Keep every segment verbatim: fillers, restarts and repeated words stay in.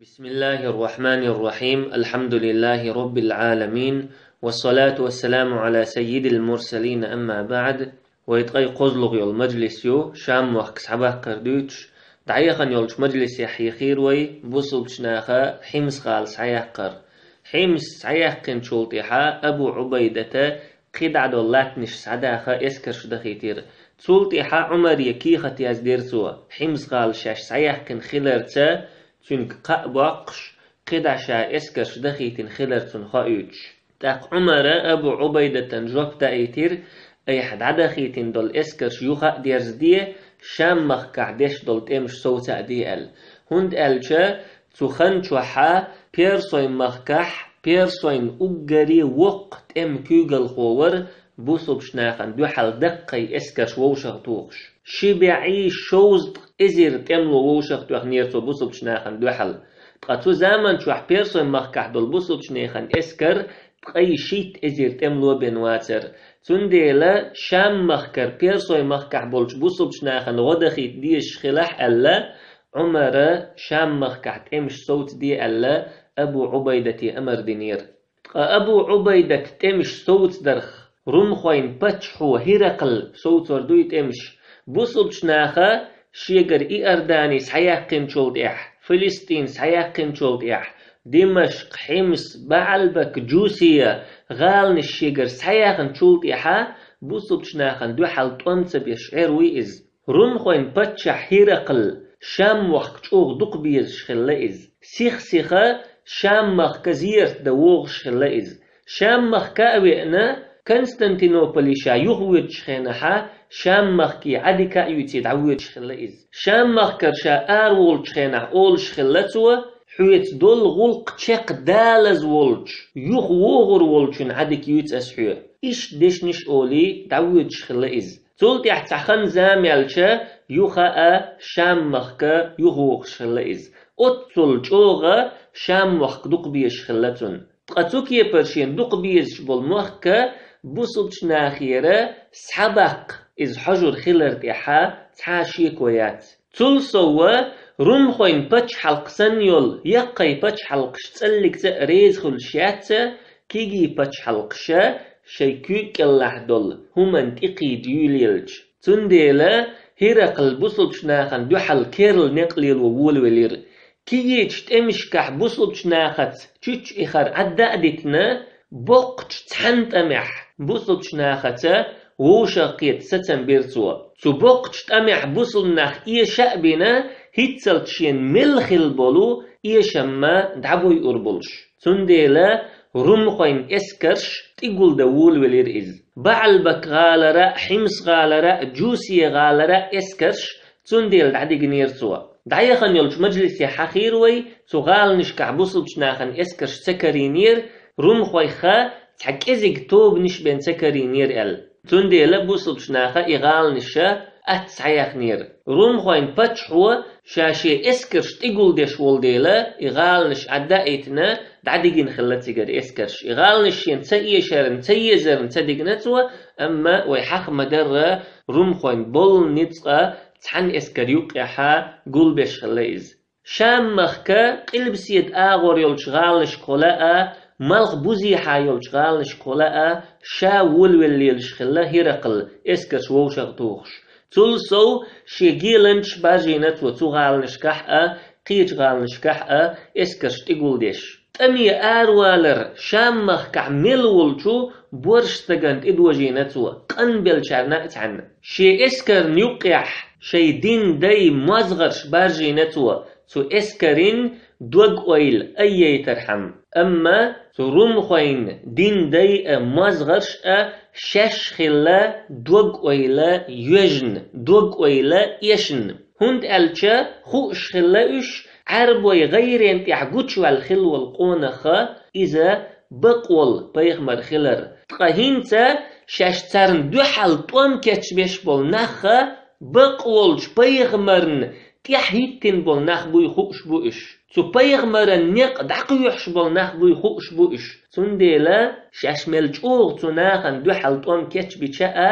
بسم الله الرحمن الرحيم. الحمد لله رب العالمين. والصلاة والسلام على سيد المرسلين. أما بعد. Вай ткъаь кхозлагӀа йола мажлис ю, Шам мохк схьабаккхар дуьйцуш, дӀаяхана йолчу мажлисехь яхийра вай бусалбачу наха Хьимс гӀала схьаяккхар. Хьимс схьаяьккхинчул тӀаьхьа Абу Ӏубайдата кхидӀа долу латтанаш схьадаха эскарш дахийтира. Цул тӀаьхьа Ӏумаре кехат яздира цо, Хьимс гӀала шаьш схьаяьккхина хиларца, цуьнга кхаъ боккхуш, кхидӀа ша эскарш дахийтина хилар цунна хоуьйтуш. ТӀаккха Ӏумара Абу Ӏубайдатан жоп даийтира: «Айхьа дӀадахийтина долу эскарш юха а дерзаде, Шам махкахь деш долу тӀемаш совца а де», – аьлла. ХӀунда аьлча цу хан чохьа Персойн махкахь персойн уггаре воккха тӀеман куьйгалхо вара, бусалбачу нахана дуьхьал даккхий эскарш вовшах тухуш. Ши бӀе шовзткъа эзар тӀемало вовшах тоьхнера цо бусалбачу нахана дуьхьал. Ткъа цу заман чохь Персойн махкахь долу бусалбачу нехан эскар ткъе шийтта эзар тӀемало бен вацара. Цундела Шам махкара Персойн махкахь болчу бусалбачу нахана гӀо дахийта дезаш хилахь аьлла, Ӏумара Шам махкахь тӀемаш совца де аьлла, Абу Ӏубайдате амар динера. Ткъа Абу Ӏубайдат тӀемаш совцадарх, румхойн паччахьо ХӀиракъл совцор дуй тӀемаш, бусалбачу наха шегара Иордани схьаяьккхинчул тӀаьхьа, Филистин схьаяьккхинчул тӀаьхьа, Димашкъ, Хьимс, БаӀалбак, Джусия гӀаланаш шегара схьаяьхначул тӀаьхьа, бусалбачу нахана дуьхьал тӀом ца беш Ӏер вуй иза. Румхойн паччахь ХӀиракъл Шам мохк чӀогӀа дукха безаш хилла иза. Сих-сиха Шам махка зерат дан вогӀуш хилла иза. Шам махка а веана, Константинополе ша юхавоьдучу хенахьа, Шам махке Ӏадика а юьйций дӀавоьдуш хилла иза. Шам махкара ша араволучу хенахь олуш хилла цо: «Хьоьца долу гӀуллакх чекхдалаза волчу, юхавогӀур волчун Ӏадика юьйцу ас хьоьга». Иштта дешнаш а олий, дӀавоьдуш хилла иза. Цул тӀаьхьа цхьа хан-зама яьлча, юха а Шам махка юхавогӀуш хилла иза. Оццул чӀогӀа Шам мохк дукха безаш хилла цунна. Ткъа цу кепара шена дукха безаш болу мохк бусалбачу нахера схьабаккха иза хьожур хилар тӀехь цхьа а шеко яц. Цул сов, румхойн пачхьалкх санна йолу яккхий пачхьалкхаш цӀаллигца а реза хуьлуш яц, кегий пачхьалкхаша шайн куьйга кӀелахь долу хӀуманна тӀекхийда юьйлаелча. Цундела ХӀиракъл бусалбачу нахана дуьхьал керла некъ лело волавелира. Кегийчу тӀемашкахь бусалбачу нахаца чуьччу ихар Ӏадда а дитина, боккхачу цхьана тӀамехь бусалбачу нахаца вовшах кхета сацам бира цо. Цу боккхачу тӀамехь бусалба нах эша а бина, хӀинццалц шена мел хилла болу эшамма дӀабуьйур болуш. Цундела румхойн эскарш тӀегулдан волавелира иза. БаӀалбак гӀалара а, Хьимс гӀалара а, Джусия гӀалара а эскарш цундела дӀадигнера цо. ДӀаяхана йолчу мажлисехь хьахийра вай, цу гӀаланашкахь бусалбачу нахана эскарш ца карийнера, румхойх цхьа кӀезиг тобанаш бен ца карийнера аьлла. Цундела бусалбачу наха и гӀаланаш атта схьаяьхнера. Румхойн паччахьо ша шен эскарш тӀегулдеш волу дела, и гӀаланаш Ӏадда а йитина, дӀадигина хилла цигара эскарш. И гӀаланаш шена ца эшарна, ца езарна ца дигна цо, амма вай хьаха ма-дарра, румхойн боллу ницкъа цхьана эскар юккъехьа гулбеш хилла иза. Шам-махка къилбаседа агӀор йолчу гӀаланашкахула а, малхбузехьа йолчу гӀаланашкахула а ша волавелла лелаш хилла ХӀиракъл, эскарш вовшах тухуш. Цул сов, шен геланчаш баржийна цо цу гӀаланашкахь а, кхечу гӀаланашкахь а эскарш тӀегулдеш. ТӀаме аравалар Шам-махкахь мел волчу борша стагана тӀедожийна цо, къанбеллачарна а цхьаьна. Шен эскарна юккъехь шайн дин дай мозгӀарш баржийна цо, цу эскарин дог-ойла айъайтархьама. Амма цу румхойн дин дай а, мозгӀарш а шаьш хилла дог-ойла йоьжна, дог-ойла эшна. ХӀунда аьлча хууш хилла уьш, Ӏаьрбой гӀайрен тӀехь гучуваьлла хилла волу къонах иза бакъволу пайхамар хилар. Ткъа хӀинца шаьш царна дуьхьал тӀом кечбеш болу нах бакъволчу пайхамарна тӀаьхьахӀиттина болу нах буй хууш бу уьш. Цу пайхамаран некъ дӀакхоьхьуш болу нах буй хууш бу уьш. Цундела шаьш мел чӀогӀа цу нахана дуьхьал тӀом кечбича а,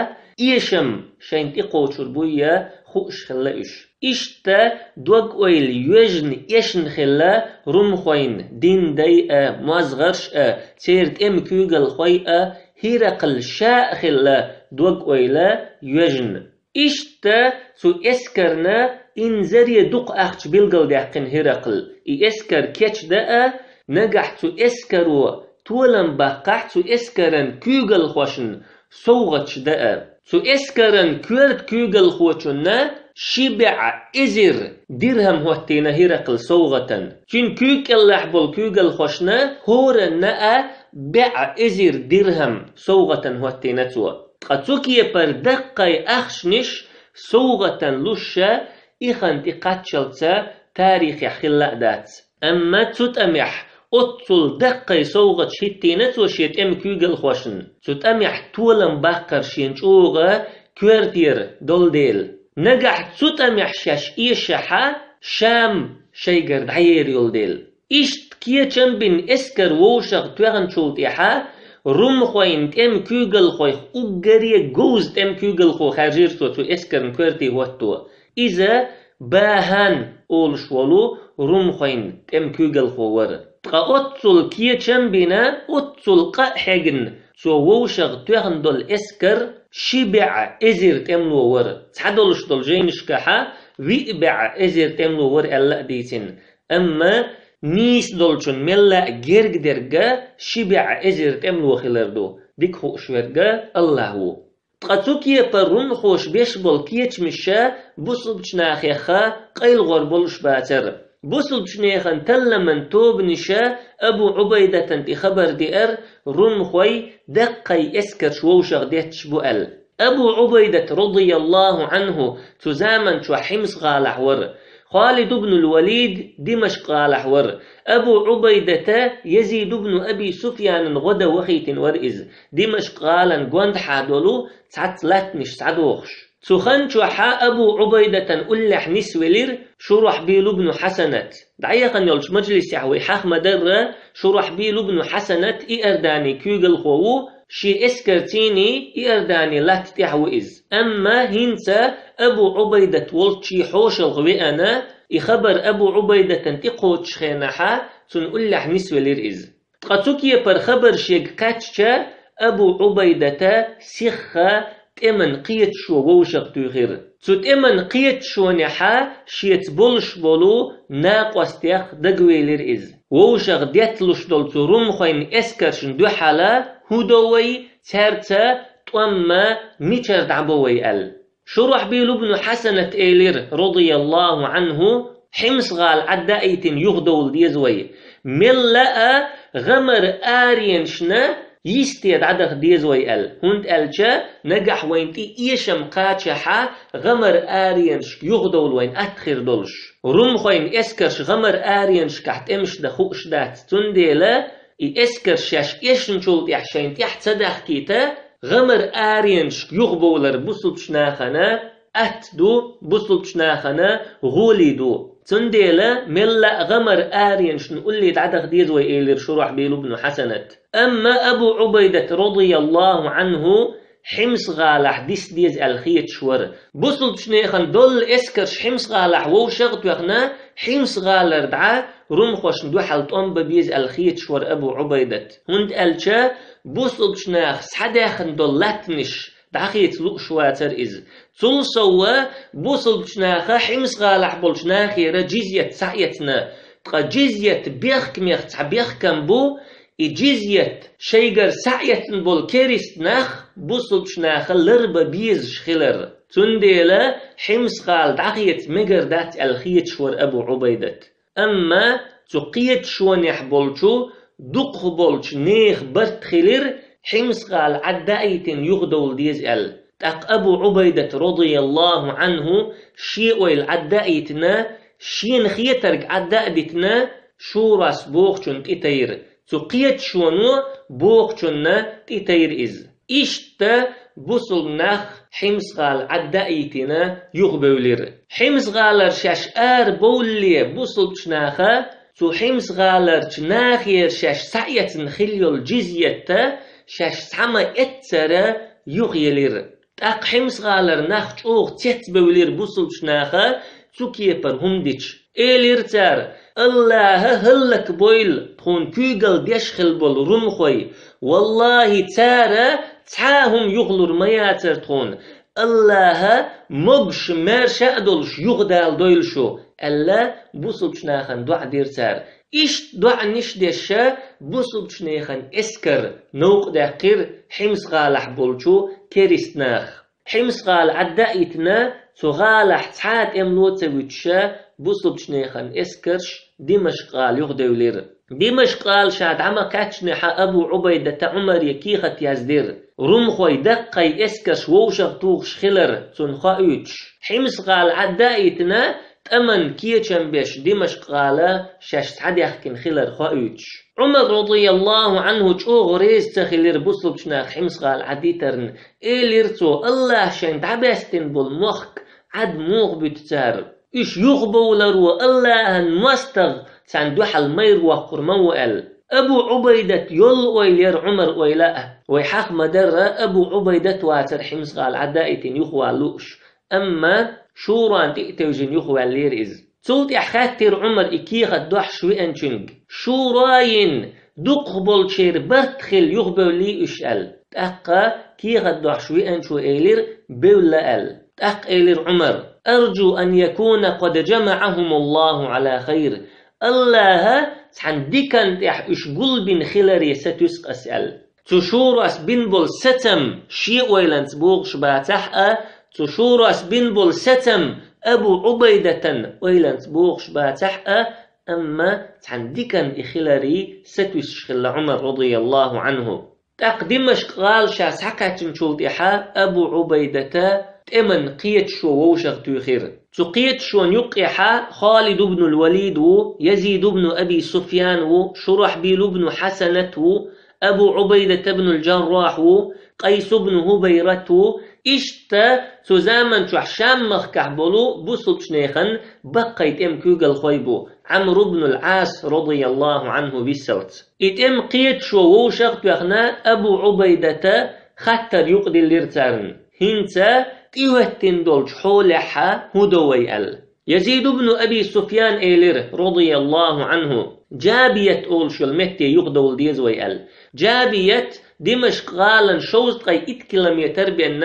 эшам шайна тӀекхочур буй я хууш хилла уьш. Иштта дог-ойла йоьжна, эшна хилла румхойн дин дай а, мозгӀарш а, церан тӀеман куьйгалхой а, Хиракъл ша а хилла дог-ойла йоьжна. Иштта цу эскарна инзаре дукха ахча билгалдаьккхина Хиракъла. И эскар кечда а, нагахь цу эскаро толам баккхахь, цу эскаран куьйгалхошна совгӀаташ да а. Цу эскаран коьрта куьйгалхочунна ши бӀаь эзар дирхӀам хӀоттийна Хиракъла совгӀатана. Цуьнан куьйга кӀеллахь болу куьйгалхошна хӀоранна а бӀаь эзар дирхӀам совгӀатана хӀоттийна цо. Ткъа цу кепара даккхий ахчанаш совгӀатана луш ша и хан тӀе кхаччалца тарихехь хилла а дац. Амма цу тӀамехь оццул даккхий совгӀаташ хӀиттийна цо шен тӀеман куьйгалхошна. Цу тӀамехь толам баккхар шена чӀогӀа коьртера долу дела. Нагахь цу тӀамехь шаьш эшахьа, Шам шайгара дӀаер йолу дела. Иштта кечам бина эскар вовшах тоьхначул тӀаьхьа румхойн тӀеман куьйгалхойх уггаре говза тӀеман куьйгалхо хаьржира цо цу эскарна коьрте хӀотто. Иза Бахьан олуш волу румхойн тӀеман куьйгалхо вара. Ткъа оццул кечам бина, оццул къа а хьегна, цо вовшах тоьхна долу эскар ши бӀаь эзар тӀемало вара. Цхьадолуш долу жайнашкахьа виъ бӀаь эзар тӀемало вара аьлла а дийцина. Амма нийса долчун мелла а герга дерг ши бӀаь эзар тӀемало хилар ду, дика хууш верг Аллахь ву. Ткъа цу кепара румхоша беш болу кечамаш бусалбачу нахехха къайлгӀор болуш бацара. Бусалбачу нехан талламан тобанаша Абу Ӏубайдатан тӀе хабар деара, румхой даккхий эскарш вовшах детташ бу аьлла. Абу Ӏубайдат, радияллаху Ӏанху, цу заман чохь Хьимс-гӀалахь вара. Халид ибн ал-Валид Димашкъ-гӀалахь вара. Абу Ӏубайдата Язид ибн Аби Суфьянан гӀо дан вахийтина вара иза. Димашкъ-гӀалан гондахьа долу цхьацца латтанаш схьадохуш. Цу хан чохьа Абу Ӏубайдатан уллехь нисвелира Шурахьбил ибн Хьасанат. ДӀаяхана йолчу мажлисехь вай хьаха ма-дарра, Шурахьбил ибн Хьасанат Иордани куьйгалхо ву, шен эскарцийний Иордани латта тӀехь ву иза. Амма хӀинца Абу Ӏубайдат волччий хьошалгӀа веана, и хабар Абу Ӏубайдатан тӀекхочучу хенахьа, цунна уллехь нисвелира иза. Ткъа цу кепара хабар шега кхаьчча, Абу Ӏубайдата сихха тӀеман кхеташо вовшах туьйхира. Цу тӀеман кхеташонехьа шеца болуш болу накъостех дагавелира иза. Вовшах детталуш долу цу румхойн эскаршна дуьхьала хӀун до вай, цаьрца тӀом ма мичара дӀабо вай аьлла. Шурахьбил ибн Хьасанат элира, радияллаху Ӏанху, Хьимс-гӀала Ӏаддаийтина юхадовла деза вай. Мелла а гӀамар аренашна йисте дӀадаха деза вай аьлла, хӀунда аьлча нагахь вайна тӀе эшам кхачахьа гӀамар аренашка юхадовла вайна атта хир долуш. Румхойн эскарш гӀамар аренашкахь тӀемаш дан хууш дац, цундела и эскарш шаьш эшначул тӀехь шайна тӀехь ца дахкийта, гӀамар аренашка юхабовлар бусалбачу нахана атта ду, бусалбачу нахана гӀоле ду. Цундела мелла а гӀамар аренашна улле дӀадаха деза вай, элира Шурахьбил ибн Хьасанат. Амма Абу Ӏубайдат, радияллаху Ӏанху, Хьимс-гӀалахь диса деза аьлла хеташ вара. Бусалбачу нехан доллу эскарш Хьимс-гӀалахь вовшах а тоьхна, Хьимс-гӀалара дӀа румхошна дуьхьал тӀом бан беза аьлла хеташ вара Абу Ӏубайдат. ХӀунда аьлча бусалбачу наха схьадаьхна долу латтанаш дӀахеца лууш вацара иза. Цул сов, бусалбачу наха Хьимс-гӀалахь болчу нахера джизйат схьаэцна, ткъа джизйат бехкамех цхьа бехкам бу, и джизйат шайгара схьаэцна болу керист нах бусалбачу наха ларбан безаш хилар. Цундела Хьимс-гӀала дӀахеца мегар дац аьлла хеташ вара Абу Ӏубайдат. Амма цу кхеташонехь болчу дукхахболчу нехан барт хилира Хьимс-гӀала Ӏаддаийтина юхадовла деза аьлла. ТӀаккха Абу Ӏубайдат, радияллаху Ӏанху, шен ойла Ӏаддаийтина, шена хетарг Ӏадда а дитина, шурас бохучунна тӀетайра. Цу кхеташоно бохучунна тӀетайра иза. Иштта бусалба нах Хьимс-гӀала Ӏаддаийтина юхабевлира. Хьимс-гӀалара шаьш арабовлле бусалбачу наха, цу Хьимс-гӀаларчу нахера шаьш схьаэцна хилла йолу джизйат шаьш схьа ма-эццара юхаелира. ТӀаккха Хьимс-гӀалара нах чӀогӀа цецбевлира бусулбачу наха цу кепара хӀума дича. Элира цара: «Аллаха хӀаллакбойла тхуна куьйгалла деш хилла болу румхой. Валлахи, цара цхьа а хӀума юхалур ма яцара тхуна. Аллаха могуш-маьрша а долуш юхадаладойла шу», — аьлла, бусулбачу нахана доӀа дира цара. Иштта доӀанаш деш, бусулбачу нехан эскар новкъадаьккхира Хьимс-гӀалахь болчу керист наха. Хьимс-гӀала Ӏадда а йитина, цу гӀалахь цхьа а тӀемало ца вуьтуш, бусулбачу нехан эскарш Димашкъ-гӀала юхадевлира. Димашкъ-гӀала ша дӀа ма кхаьччинехь, Абу Ӏубайдата Ӏумаре кехат яздира, румхой даккхий эскарш вовшах тухуш хилар цунна хоуьйтуш. Хьимс-гӀала Ӏадда а йитина, тӀаман кечам беш Димашкъ-гӀала шаьш схьадаьхкина хилар хоуьйтуш. Ӏумар, радияллаху Ӏанху, чӀогӀа реза ца хилира бусулбачу наха Хьимс-гӀала Ӏадитарна. Элира цо: «Аллаха шайн дӀабаьстина болу мохк Ӏад муха буьту цара? Уьш юхабовларо Аллахьан мостагӀа царна дуьхьал майра воккхур ма ву», — аьлла. Абу Ӏубайдат йолу ойла яра Ӏумар ойла а. Вай хьаха ма-дарра, Абу Ӏубайдат вацара Хьимс-гӀала Ӏадда а йитина юхавала лууш. Амма Шуран тӀе а тевжина юхаваьллера иза. Цул тӀаьхьа хаьттира Ӏумар и кехат дохьуш веанчуьнга: «Шурайин дукхахболчеран барт хилла юхабевллий уьш?» — аьлла. ТӀаккха кехат дохьуш веанчо элира: «Бевлла», — аьлла. ТӀаккха элира Ӏумар: «Арджу ан якуна къад джамаӀахумуллаху Ӏала хайр». Аллаха цхьана диканна тӀехь уьш гулбина хиларе сатуьйсу ас аьлла. Цу шурас бина болу сацам шен ойланца богӀуш бацахь а, цу шурас бина болу сацам Абу Ӏубайдатан ойланца богӀуш бацахь а, амма цхьана диканна и хиларе сатуьйсуш хилла Ӏумар, радияллаху Ӏанху. ТӀаккха Димашкъ-гӀала ша схьакхаьчначул тӀаьхьа Абу Ӏубайдата тӀеман кхеташо вовшах туьйхира. Цу кхеташонан юккъехьа Халид ибн ал-Валид ву, Язид ибн Аби Суфьян ву, Шурахьбил ибн Хьасанат ву, Абу Ӏубайдат ибн ал-Джаррахь ву, Къайс ибн Хубайрат ву. Иштта цу заман чохь Шам-махкахь болу бусулбачу нехан баккхий тӀеман куьйгалхой бу, Ӏамр ибн ал-Ӏас, радияллаху Ӏанху, виссалц. И тӀеман кхеташо вовшах а тоьхна, Абу Ӏубайдата хаттар юкъадиллира царна: «ХӀинца тӀехӀоьттина долчу хьолехьа хӀун до вай?» — аьлла. Язид ибн Аби Суфьян элира, радияллаху Ӏанху: «Джабият олуш йолу метте юхадовла деза вай», — аьлла. Джабият Димашкъ-гӀалина шовзткъе итт километр бен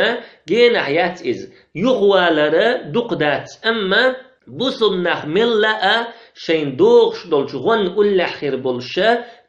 генахь яц иза. Юхавалар дукха дац, амма бусулба нах мелла а шайна догӀуш долчу гӀонна уллехь хир болуш,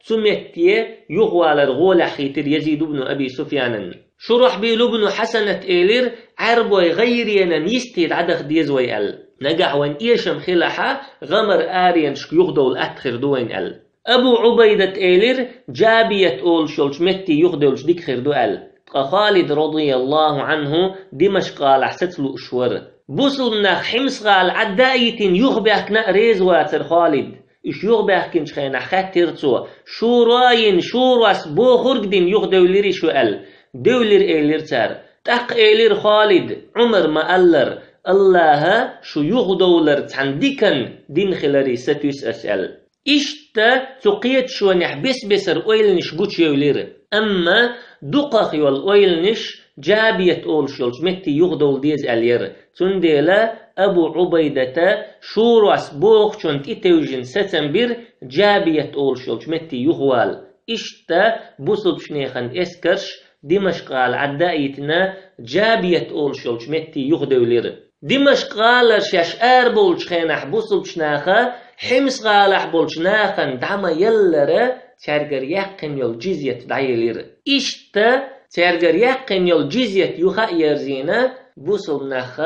цу метте юхавалар гӀолехь хийтира Язид ибн Аби Суфьянан. Шурахьбил ибн Хьасанат элира: «Ӏаьрбойн гӀайренан йисте дӀадаха деза вай», — аьлла. «Нагахь вайн эшам хилахьа, гӀамар аренашка юхадовла атта хир ду вайн», — аьлла. Абу Ӏубайдат элира: «Джабият олуш йолчу метте юхадевлча дика хир ду», — аьлла. Ткъа Халид, радияллаху Ӏанху, Димашкъ-гӀалахь саца лууш вара. Бусулба нах Хьимс-гӀала Ӏадда а йитина юхабаьхкина а реза вацара Халид. Уьш юхабаьхкинчу хенахь хаьттира цо: «Шурайин шурас бохург дина юхадевллирий шу?» — аьлла. «Девллира», — элира цара. ТӀаккха элира Халид: «Ӏумар ма-аллара, Аллаха шу юхадовлар цхьана диканна дина хиларе сатуьйсу ас», — аьлла. Иштта цу кхеташонехь бес-бесара ойланаш гучуевлира. Амма дукхах йолу ойланаш Джабият олуш йолчу метте юхадовла деза аьлла яра. Цундела Абу Ӏубайдата шурас бохучунна тӀетевжина сацам бира Джабият олуш йолчу метте юхавала. Иштта бусулбачу нехан эскарш Димашкъ-гӀала Ӏадда а йитина, Джабият олуш йолчу метте юхадевлира. Димашкъ-гӀалара шаьш арабовлучу хенахь бусулбачу наха Хьимс-гӀалахь болчу нахана дӀа ма-яллара, цаьргара яьккхина йолу джизйат дӀаелира. Иштта цаьргара яьккхина йолу джизйат юха а ерзийна, бусулба нах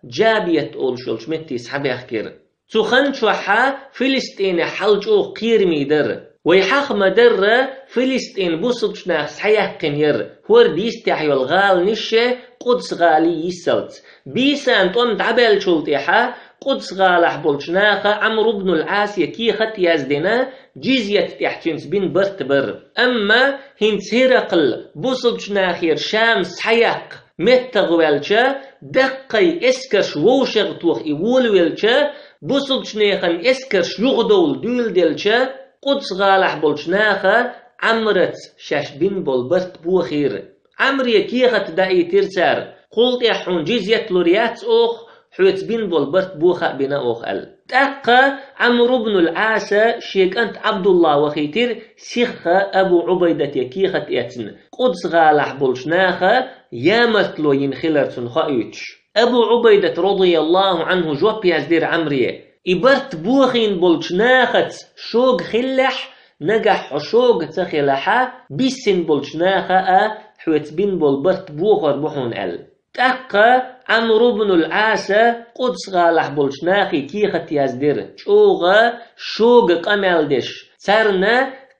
Джабият олуш йолчу метте схьабаьхкира. Цу хан чохьа Филистинехь хьал чӀогӀа кхераме дара. Вай хьаха ма-дарра, Филистин бусулбачу наха схьаяьккхина яра, хӀорда йистехь йолу гӀаланаш а, Къудс-гӀала а йиссалц. Бийсан тӀом дӀабаьллачул тӀаьхьа Къудс-гӀалахь болчу наха Ӏамр ибн ал-Ӏасе кехат а яздина, джизйат тӀехь цуьнца бина барт бара. Амма хӀинца ХӀиракъл бусулбачу нахера Шам схьаяккха меттах ваьлча, даккхий эскарш вовшах тоха и волавелча, бусулбачу нехан эскарш юхадовла дуьйладелча, Къудс-гӀалахь болчу наха Ӏамраца шаьш бина болу барт бохийра. Ӏамре кехат даийтира цара: Кхул тӀехь хьуна джизйат лур яц оха, хьоьца бина болу барт бохо а бина оха», — аьлла. ТӀаккха Ӏамр ибн ал-Ӏаса шен кӀант Ӏабдулла вахийтира сихха Абу Ӏубайдате кехат эцна, Къудс-гӀалахь болчу наха ямартло йина хилар цунна хоуьйтуш. Абу Ӏубайдат, радияллаху Ӏанху, жоп яздира Ӏамре: «И барт бохийна болчу нахаца шога хиллехь, нагахь хьо шога ца хилахьа, биссина болчу наха а хьоьца бина болу барт бохор бу хьуна», — аьлла. ТӀаккха Ӏамр ибн ал-Ӏаса Къудс-гӀалахь болчу нахе кехат яздира, чӀогӀа шога къамел деш, царна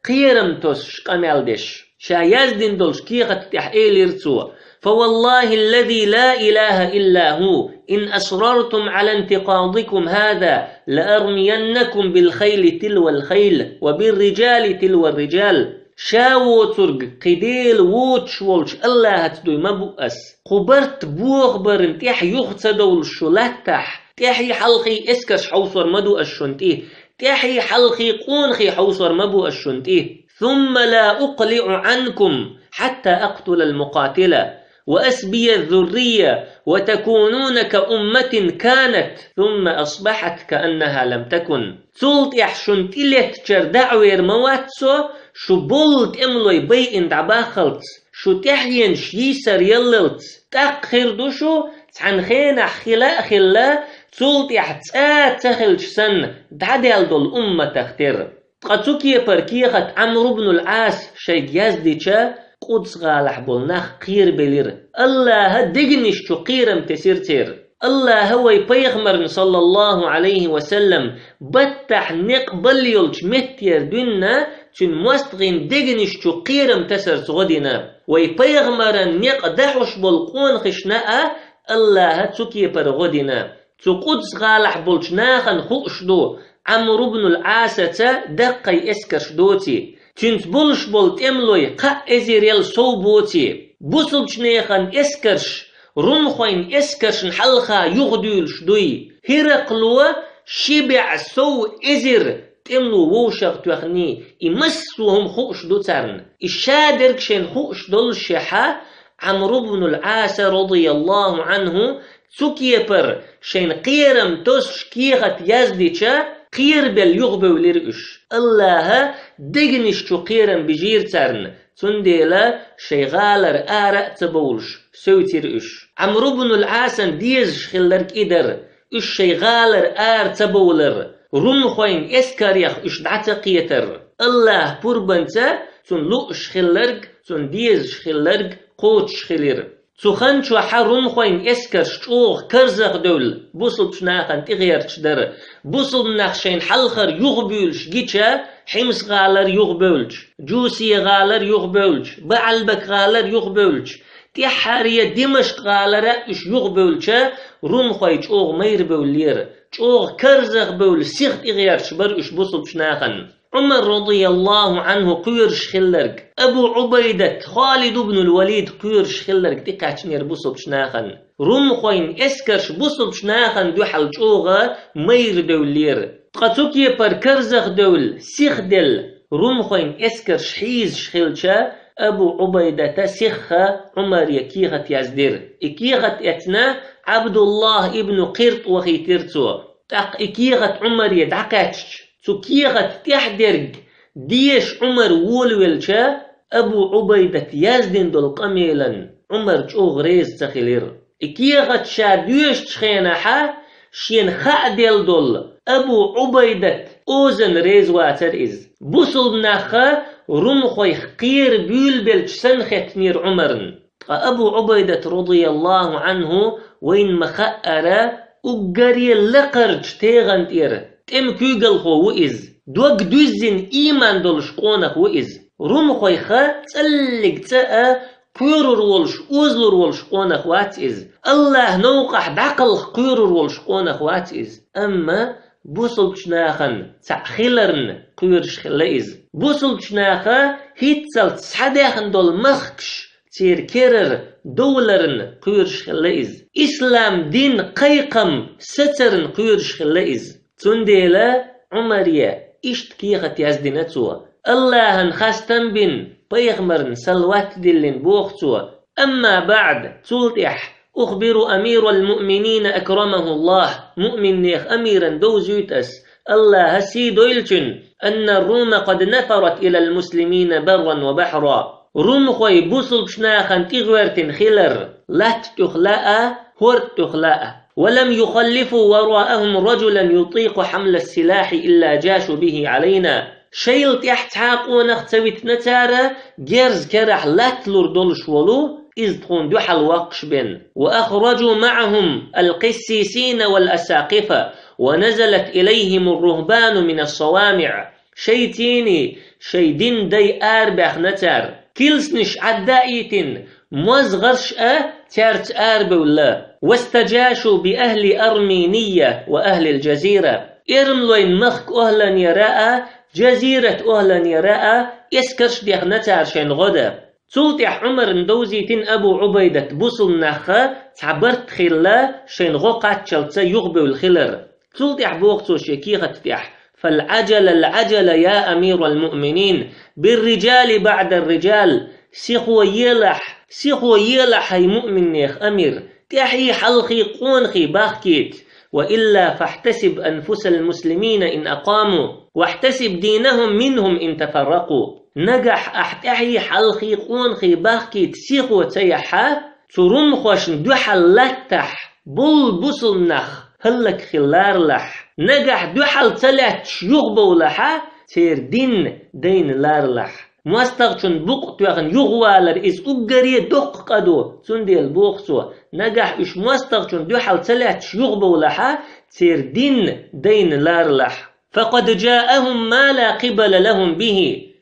кхерам тосуш къамел деш. Ша яздина долчу кехат тӀехь элира цо: «فوالله الذي لا إله إلا هو إن أصررتم على انتقاضكم هذا لأرمينكم بالخيل تلو الخيل وبالرجال تلو الرجال». Ша воцург кхин дела воцуш волчу АллахӀаца дуй ма бу ас. Кху барт бохабарна тӀехь юха ца довлуш шу латтахь, тӀаьхьий-хьалхий эскарш хьовсор ма ду ас шуна тӀе, тӀаьхьий-хьалхий къонахий хьовсор ма бу ас шуна тӀе. «ثم لا أقلع عنكم حتى أقتل المقاتل وأسبي الذرية وتكونون كأمة كانت ثم أصبحت كأنها لم تكن». Цул тӀаьхьа шуна тӀелеттачара даӀвер ма вац со, шу болу тӀемалой байина дӀабаххалц, шу тӀаьхьенаш йийсар яллалц. ТӀаккха хир ду шу, цхьана хенахь хила а хилла, цул тӀаьхьа цӀа а ца хилча санна, дӀадаьлла долу умматах тера. Ткъа цу кепара кехат Ӏамр ибн ал-Ӏас шайга яздича, Къудс-гӀалахь болу нах кхерабелира. АллахӀа дегнаш чу кхерам тесира церан. АллахӀа вай пайхамарна, саллаллаху Ӏалайхи ва саллам, баттахь некъ балла йолчу меттера дуьнна, цуьнан мостагӀийн дегнаш чу кхерам тасарца гӀо дина. Вай пайхамаран некъ дахьуш болу къонахашна а АллахӀа цу кепара гӀо дина. Цу Къудс-гӀалахь болчу нахана хууш ду, Ӏамр ибн ал-Ӏасаца даккхий эскарш доций, цуьнца болуш болу тӀемалой кхаа эзарел сов боций. Бусулчу нехан эскарш румхойн эскаршна хьалха юхадуьйлуш дуй. ХӀиракъло ши бӀе сов эзар тӀемало вовшах тоьхний, и массо а хӀума хууш ду царна. И шадерг шайна хууш доллушехьа, Ӏамр ибн ал-Ӏаса, радияллаху Ӏанху, цу кепара шайна кхерам тосуш кехат яздича, кхерабелла юхабевлира уьш. АллахӀа дегнаш чу кхерам бижийра царна, цундела шайн гӀалара ара а ца бовлуш, севцира уьш. Ӏамр ибн ал-Ӏасан дезаш хилларг и дара, уьш шайн гӀалара ара ца бовлар, румхойн эскарех уьш дӀа ца кхетар. АллахӀа пурбанца цунна лууш хилларг, цунна дезаш хилларг кхочуш хилира. Цу хан чохьа румхойн эскарш чӀогӀа карзахдевлла бусулчу нахана тӀегӀерташ дара. Бусулнах шайна хьалхара юхабуьйлуш гича, Хьимс-гӀалара юхабевлча, Джусе-гӀалара юхабевлча, БаӀалбак-гӀалара юхабевлча, тӀаьххьара Димашкъ-гӀалара уьш юхабевлча, румхой чӀогӀа майрабевллера, чӀогӀа карзахбевлла сиха тӀегӀерташ бара уьш бусулчу нахана. Ӏумар, радияллаху Ӏанху, кхоьруш хилларг, Абу Ӏубайдат, Халид ибн ал-Валид кхоьруш хилларг тӀекхаьчнера бусулчу нахана. Румхойн эскарш бусулчу нахана дуьхьал чӀогӀа майра девллера. Ткъа цу кепара карзахдевлла, сиха делла, румхойн эскарш хьийзаш хилча, Абу Ӏубайдата сихха Ӏумаре кехат яздира. И кехат эцна Ӏабдуллах ибн Къирт вахийтира цо. ТӀаккха и кехат Ӏумаре дӀакхаьчча, цу кехат тӀехь дерг деша Ӏумар волавелча, Абу Ӏубайдат яздина долу къамелан Ӏумар чӀогӀа реза ца хилира. И кехат ша доьшучу хенахьа, шена хаа делла долу Абу Ӏубайдат озан реза вацара иза. Бусулнахха румхойх кхера буьйлабелча санна хеттинера Ӏумарна. Ткъа Абу Ӏубайдат, радияллаху Ӏанху, вайна ма-хаъара, уггаре лакхарчу тегӀан тӀера тӀеман куьйгалхо ву иза. Дог дуьззина ийман долуш къонах ву иза. Румхойха цӀаллиг цӀа а кхоьрур волуш, озалур волуш къонах вац иза. АллахӀ новкъахь дӀакхалха кхоьрур волуш къонах вац иза. Амма бусулчу нахана цхьаъ хиларна кхоьруш хилла иза. Бусулчу наха хӀинццалц схьадаьхна долу махкаш, церан керара довларна кхоьруш хилла иза. Ислам дин кхайкхам сацарна кхоьруш хилла иза. Цундела Ӏумаре иштта кехат яздина цо. АллахӀан хастам бина, пайхамарна салават диллина боху цо. Амма баӀд, цул тӀаьхьа أخبر أمير المؤمنين أكرمه الله, муъминнех амиран довзуьйту ас, АллахӀа сий дойла цуьнан, أن الروم قد نفرت إلى المسلمين برا وبحرا. Румхой бусулбчу нахана тӀегӀоьртина хилар, латта тӀехула а, хӀорда тӀехула а. ولم يخلفوا وراءهم رجلا يطيق حمل السلاح إلا جاشوا به علينا. Шайла тӀехь цхьа а къонах ца витина цара, герз керахь латта лур долуш волу, иза тхуна дуьхьал воккхуш бен. وأخرجوا معهم القسيسين والأساقفة، ونزلت إليهم الرهبان من الصوامع. Шайциний, шайн дин дай арабаьхна цара. Килсанаш Ӏадда а йитина, мозгӀарш а цаьрца арабевлла. واستجاشوا بأهل أرمينية وأهل الجزيرة. Эрмалойн махка охӀланера а, Жазират охӀланера а эскарш а дехна цара шайн гӀо дан. Цул тӀаьхьа Ӏумарна довзийтина Абу Ӏубайдат бусулба нах цхьа барт хилла шайн гӀо кхаччалца юхабевлла хилар. Цул тӀаьхьа боху цо шен кехат тӀехь: فالعجل العجل يا أمير المؤمنين، بالرجال بعد الرجال. Сихо елахь, сихо елахь, хӀай муъминнех амир, тӀаьхьий хьалхий къонахий бахкийта. وإلا فاحتسب أنفس المسلمين إن أقاموا، واحتسب دينهم منهم إن تفرقوا. Нагахь ахь тӀаьхьий хьалхий къонахий бахкийта сихо ца яхьа, цу румхошна дуьхьал латтахь, болу бусулба нах хӀаллакьхилла ларалахь. Нагахь дуьхьал ца лаьтташ юхабовлахьа, церан дин дайна ларалахь. МостагӀчун букъ тоьхна юхавалар иза уггаре доккха къа ду, цундела боху цо, нагахь уьш мостагӀчун дуьхьал ца лаьтташ юхабовлахьа, церан дин дайна ларалахь. فقد جاءهم ما لا قبل لهم به.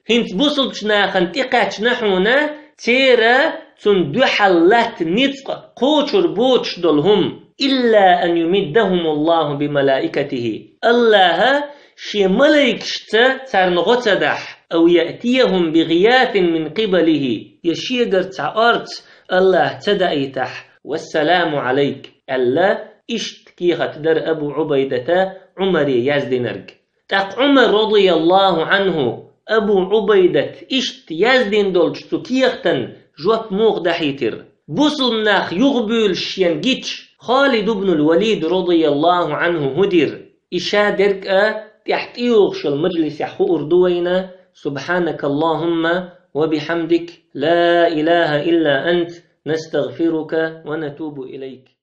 ХӀинца бусулбчу нахана тӀекхаьчна хьуна, церан цунна дуьхьал латта ницкъ кхочур боцуш долу хӀума. إلا أن يمدهم الله بملائكته. АллахӀа шен малайкашца царна гӀо ца дахь, أو يأتيهم بغياث من قبله, я шегара цхьа орца АллахӀа ца даийтахь, والسلام عليك, аьлла, иштта кехат дара Абу Ӏубайдата Ӏумаре яздинарг. ТӀаккха Ӏумар, радияллаху Ӏанху, Абу Ӏубайдат иштта яздина долчу цу кехатан жоп муха дахьийтира? Бусулба нах юхабуьйлуш шен гича, Халид ибн ал-Валид, радияллаху Ӏанху, хӀун дира? И ша дерг а тӀехь тӀейогӀуш йолу мажлисехь хуур ду вайна. سبحانك اللهم وبحمدك، لا إله إلا أنت، نستغفرك ونتوب إليك.